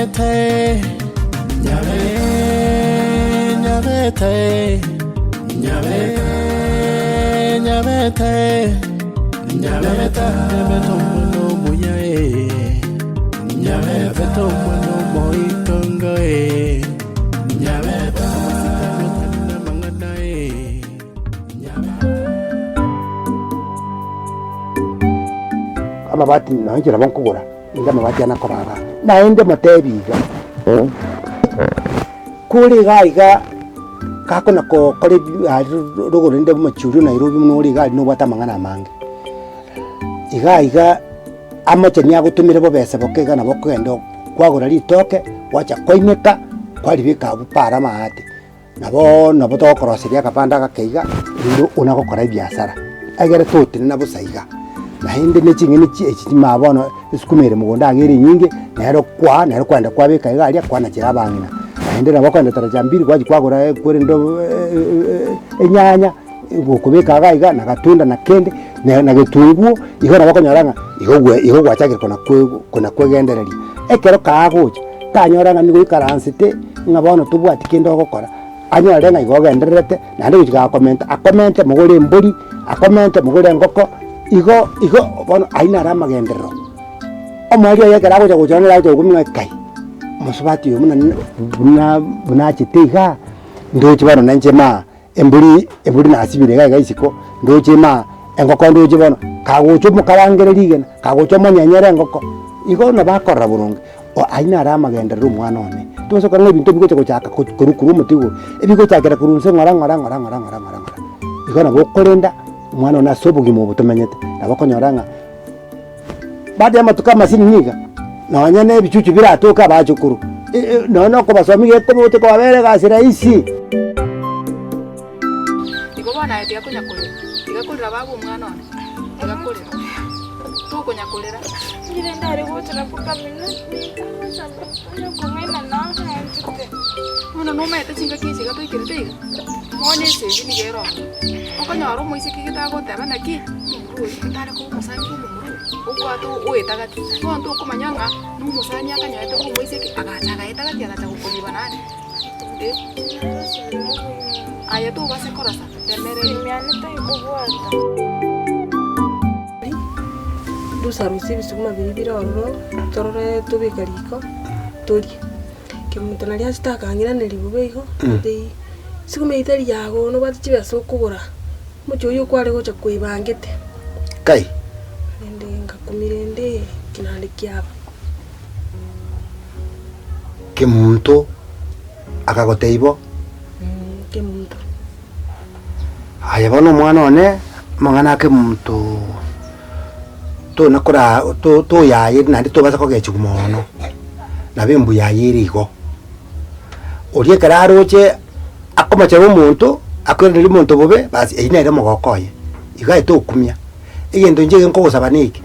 Nyabete, Nyabete, Nyabete, Nyabete, Nyabete, Nyabete, Nyabete omwana omuya eh. Nyabete omwana omoitongo eh. Nyabete amasikani otari namang'ana eh. Nyabete. Amabati nonya inche nabo nkogora. Nigo amabati ane akoba igaa. Naende motebi iga, kore iga iga gakona kokora ebi aria rogoro rende omochie oria o Nairobi buna ore iga aria nobwate amang'ana amange. Iga iga amache niagotomire bobese boke iga nabo okogenda kwagora ritoke, gwacha kwaineka, kwaribeka abwo paara amaate. Naboo nabo togokoroseria akabanda agake iga, erinde ona gokora ebiasara, egere totenena bosa iga. Naende ne ching'eni chi echi chimaa bono esukuma ere mogondo iga ere enyinge, nere kwaa nere kwaenda kwabeka iga aria kwanachera abang'ina. Naende nabo okogenda daraja mbili gwachia kwagora kwerende enyanya, gokobeka iga iga na gatunda na kende, na na getunguo, igo nabo okonyora ng'a igo gwe igo gwachakire kona kwe kona kwegendereria. Ekero kagocha. Tanyora ng'a nigo oikaransete, ng'a bono tobwati kende ogokora, anyore ng'a igo ogendererete, naende gochia gakomenta, akomente mogore embori, akomente mogore engoko, igo igo bono aywo naro amagenderero. Omoerio oye ekero agocha gocha nere agocha gokumia ng'a kai, mosubati oyo buna buna buna achete igaa, ndoche bono nainche maa Embori embori nasibire iga iga isiko, ndoche imaa, engoko ndoche bono, kagocha omokarangere rigena, kagocha omonyenyere engoko, igo nabo akorora boronge, o aywo naro amagenderero omwana one. Tobasa korora ng'a ebinto bigocha gochaka ko korwa korwa omote igoro, ebigochakera korwa inse ng'ora ng'ora ng'ora ng'ora ng'ora ng'ora ng'ora. Igo nabo okorenda omwana one ase obogima obo tomenyete, nabo okonyora ng'a baada ya amatuko amasini niga, nonya na ebichuchu biratoke abachukuru, nonya na okobasomia gekobote kobabera egasi rahisi. Igo bono aye tiga konya korera, tiga korera baba omwana one, tiga korera, tokonya korera. Ngire ndare gocha na kokamina, ninkamosaba onye okong'aina nang'anchete. Bono nomaete chingaki echi iga toikerete iga, bono esegi nigo ere ororo, okonyora omoiseke gete agoteba naki, omomura oyio tare koba omosani bwa omomura oyo, obwate oetagati, bono tokomanya ng'a nomosani akanyorete bwa omoiseke agacha agaeta gati agacha gokoriba naende eh. Aye tobase korosa, remereria. Emiani taikobwata. Ndusarusie ebisuguma biria bire ororo, torore tobeke riko, torie. Kemunto naria achete akang'iraneria bobe igo, antebia, sukuma eyio tari yago nobwate chibesa okogora, omochie oyio kware gocha kwebangete. Kai. Rende ngakumia rende eki naende kiaba. Kemunto akagotebia bo. Kemunto. Aye bono omwana one, amang'ana a Kemunto tona kora to toyaye naende tobasa kogechigwa mono, nabo embuya yaye ere igo. Oria ekero aroche akomochera omonto, akoiraneria omonto bobe, basi eywo nere omogoko oye, igo aye tokumia. Egento inche ege nkogosaba neke,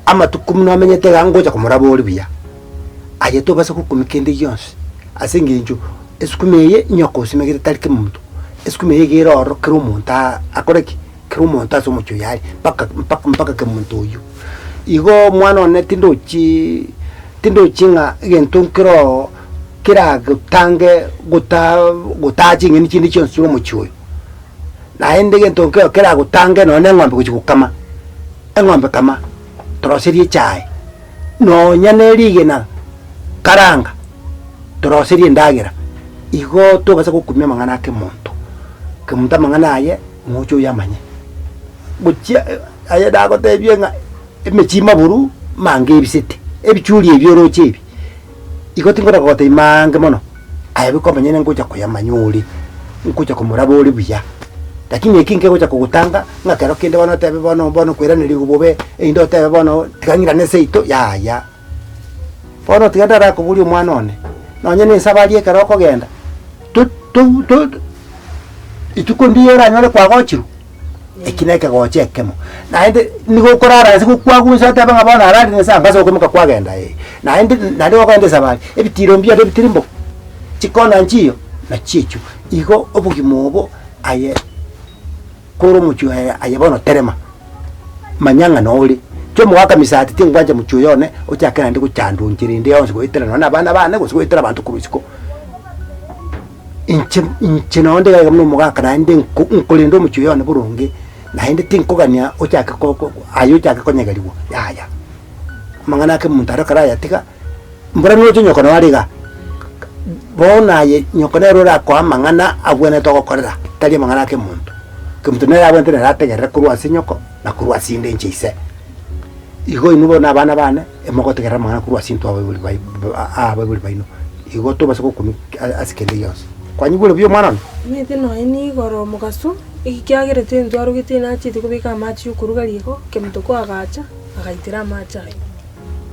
amatuko buna omenyete iga ngocha komorabori buya, aye tobasa gokumia kende gionsi, ase eng'encho esukuma eye nyoka osimegete tari kemonto, esukuma eye iga ere ororo kera omonto aa akore ki? Kera omonto ase omochie oyo are, mpaka mpaka mpaka kemonto oyio. Igo omwana one tindochiii tindochi ng'a egento nkeroo keragotange gota gotaa ching'eni chinde chionsi chia omochie oyo. Naende egento nkero keragotange nonye na eng'ombe gochia gokama, eng'ombe kama, toroserie echae, nonya na erigena karanga, toroserie endagera, igo tobasa gokumia amang'ana a kemonto, kemonto amang'ana aye moche oyamanye. Gochia aye nagotebie ng'a emechie maburu mange ebisete, ebichuri ebi oroche ebi, igo tingona kogotebia maange mono, aye bweka omonyene ngocha koyamanya ore, ngocha komoraba ore buya. Lakini eki nkegocha kogotanga, ng'a kero kende bono otebe bono bono koiraneria bobe, erinde otebe bono tiga ng'irane seito, yaya. Bono tiga ndarakoborie omwana one, nonye na esabari ekero okogenda, to to to rituko ndiyo oranyore kwagochirwe, eki na ekegocho ekemo. Naende nigo okorara ase gokwagunsa otebe ng'a bono ararire nse anga ase okoimoka kwagenda eh. Naende naende gokogenda esabari, ebitiro mbiare ebitirimboku, chikona nchiyo, nachio echio. Igo obogima obo aye kore omochie oye aye bono terema, manya ng'a nore. Inche omogaka Misati tingwancha mochie oyo one ochake naende gochandwa inche rende yonsi goetera nonye na abana bane gose goetera abanto korwa isiko. Inche inche nonye nde iga iga buna omogaka naende nko nkorenda omochie oyo one boronge, naende tinkogania ochake ko ko aye ochake konyegeriwa yaya. Amang'ana ake omonto aria ekero ayatiga, mbora noche nyoko noo are igaa, bono aye nyoko nere orakoe amang'ana abwenerete ogokorera, tari amang'ana ake omonto. Kemonto nere abwenerete nere ategerere korwa ase nyoko, na korwa ase inde inche ise. Igo inwe bono abana bane, emogotegerera amang'ana korwa ase intwe abaibori bai abaibori baino, igo tobasa gokumia ase kende gionsi. Kwanyigure buya omwana one? Omanyete nonya nigoro omogaso, ekiagerete ntwarogete nachete kobeka amache yokoruga riko, kemonto koagacha, agaitera amache ayio.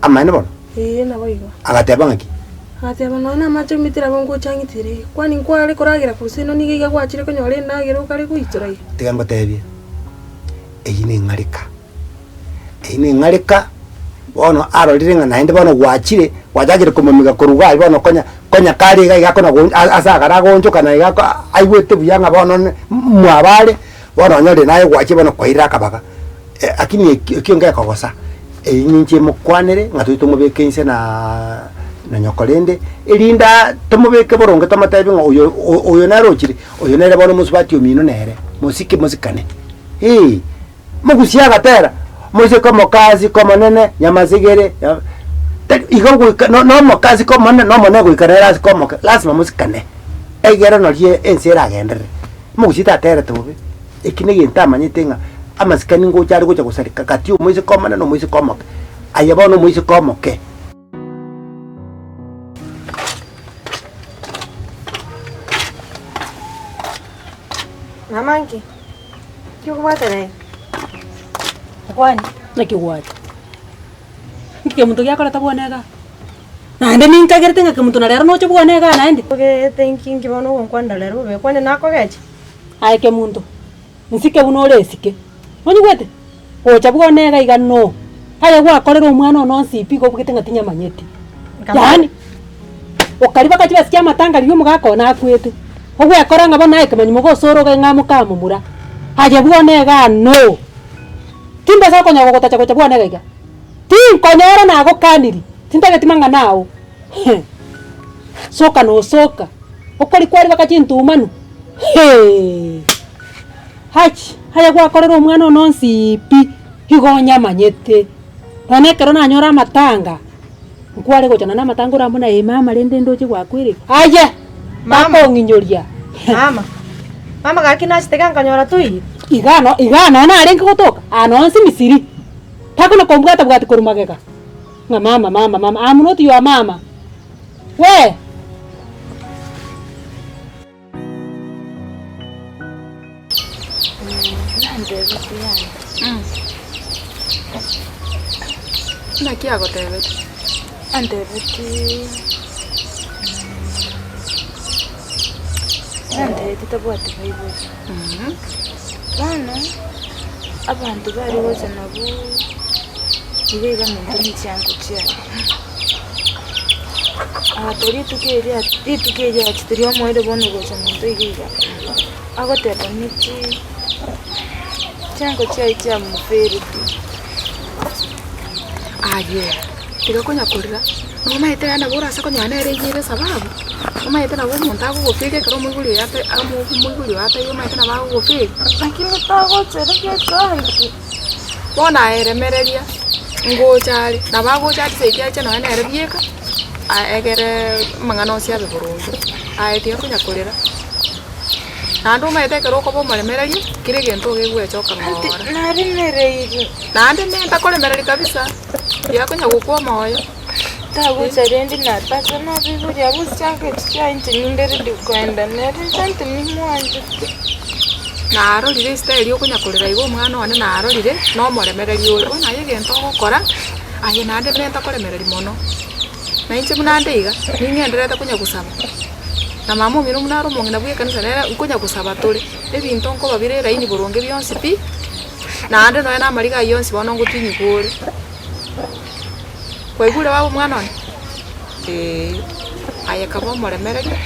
Amaene bono? Ee, naboigo. Agateba ng'aki? Agateba, Nonya namache omitire abwo ngochang'itire iga. Kwani nkware koragera gose ino nigo iga gwachire konyora endagera okare goitora iga? Tiga ngotebie, eyio neng'areka, eyio neng'areka, bono arorire ng'a naende bono gwachire, gwachakire komomiga korwa iga aria bono konya konya kare iga iga akona go ase agare agoonchoka na iga ako aigwete buya ng'a bono ne mwabare, bono onyorire naye gwachire bono kwairire akabaga. Lakini ekio ekio ngekogosa, eyio ninche mokwanere ng'a toche tomobeke inse naaa na nyoko rende, erinde aa tomobeke boronge tomotebi ng'a oyo oyo nere ochire, oyo nere bono omosubati omino nere, mosike mosikane, eh. Mogusie agatera, moiseke omokasi komonene nyamasegere ya tari igo goika no na omokasi komonene na omonene goika nere asike omoke, lasima mosikane, egere noria ense eragenderere. Omogusie taterete bobe. Eki negento amanyete ng'a amasikani ngocha are gocha gosareka gati y'omoiseke omonene na omoiseke omoke. Aye bono omoiseke omoke. Mama nki? Nki okobwata naye? Okwani, naki gwacha? Nki kemonto giakoreta bwane igaa? Naende ninkagerete ng'a kemonto na rero noche bwane igaa naende? Ogete nki nki bono ogonkwanera rero bobe? Kwani nakogecha? Aye kemonto, nsike buna ore esike. Onyigwete? Gocha bwane iga iga no. Aye gwakorera omwana one onsi pi igo obugete ng'a tinyamanyeti. Yaani, okaria baka chibesa chia amatanga riria omogaka one akwete, ogwekora ng'a bono aye kemanyi mogosoro oge ng'a mokamomura. Aye bwane igaa no. Timbasa gokonyora gogotacha gocha bwane iga iga. Tinkonyora nagokaniri, tintageti mang'ana ao. Heh! Soka nosoka, okori kwari baka chintumanu, hee! Hachi, aye gwakorera omwana one onsi pi, igo onyamanyete. Nonya ekero nanyora amatanga, nkware gocha nonya amatanga orambune aye mama rende ndoche gwakwereire, aye! Mama. Bakong'inyoria. Mama, mama gaki nachete iga nkanyora toiyo. Iga no iga nonya narenge gotoka, aa nonya nsimisiri, takona kombwata bwati korwa magega. Ng'a mama mama mama, am not your mama. We! Naki agotebetie? Antebetie nantebetie tabwati baibori. Bono, abanto bare gocha nabwo iga iga minto ne chiango chiaye. Agateba rituko erio rituko erio achete riomoerio bono gocha minto iga iga, agoteba niki chiango chiaye chiamofereti. Aye, tiga konya korera, nomanyete yaani nabo orase konyora nere eywo ere esababu, omanyete nabo omonto agogoferia ekero omoibori oye ata omoibori oye ataiyo omanyete nabo agogoferia. Lakini tagocha ere bweka. Bono aye remereria, ngocha are, nabo agocha ase ekiagera ache nonya nere bieka, egere amang'ana onsi abe boronge. Aye tiga konya korera, naende omanyete ekero okoba omoremereria, kera egento ogegoechoka ng'ora. Naremereiri. Naende ntakoremereria kabisa, tiga konya gokwa omoyo. Tagocha rende nataka nabaibori abwo chianga echi chiaye inche ninde ready koenda nere inche ante nimwanchete. Narorire estyle okonya korera iga omwana one narorire, na omoremereria ore, bono aye egento ogokora, aye naende menta koremereria mono. Na inche buna nde iga, ning'endererete konya gosaba, na mama omino buna are omong'ina bwa ekanisa nere nkonya gosaba tore, ebinto nkoba bire eraini boronge bionsi pi, naende nonye na amariga ayio onsi bono ngotinyigwa ore. Kwaigure baba omwana one? Eeh, aye kaba omoremereria,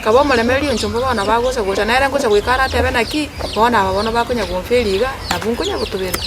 kaba omoremereria inche mbobe bono bagocha gocha nere ngocha goika aratebe naki, bono aba bono bakonya gomferia iga, nabwo nkonya gotubera.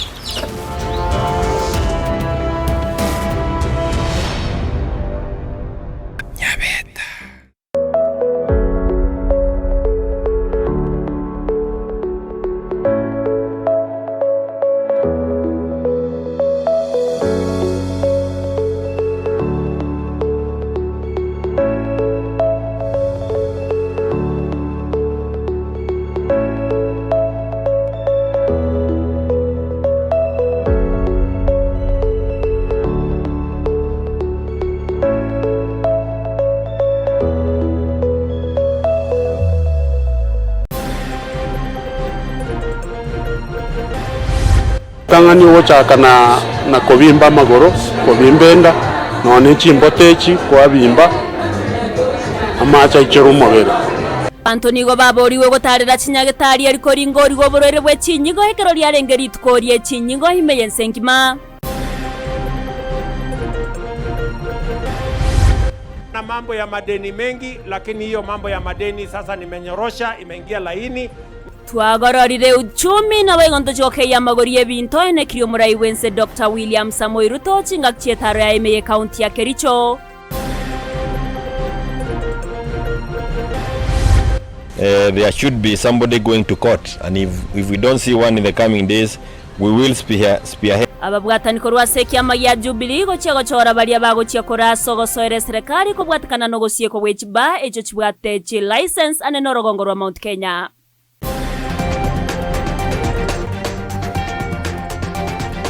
Ritang'ani ogochaka na na kobimba amagoro, kobimba enda, nonya ne chimboto echi kwabimba, amache aichore omobere. Abanto nigo baboorigwe gotaarera chinyagetari eri koringorigwa oborwaire bwe chinyigo ekero riarenge rituko rie chinyigo ime y'ense engima. Na mambo ya madeni mengi lakini hiyo mambo ya madeni sasa nimenyorosha imeingia laini. Twagororire uchumi naboigo ntochokeiye amagori y'ebinto enekirie omorai bw'ense Doctor William Samoei Ruto chingaki chi'etaro ya ime y'ecounty ya Kericho. There should be somebody going to court and if, if we don't see one in the coming days we will spear, spearhead. Ababwatani korwa ase ekiama gia Jubilee gochia gochora baria bagochia koraa ase ogosoera eserekari kobwatekana nogosiekwa gwe chibaa echio chibwate chilicense ane norogongo rwa Mount Kenya.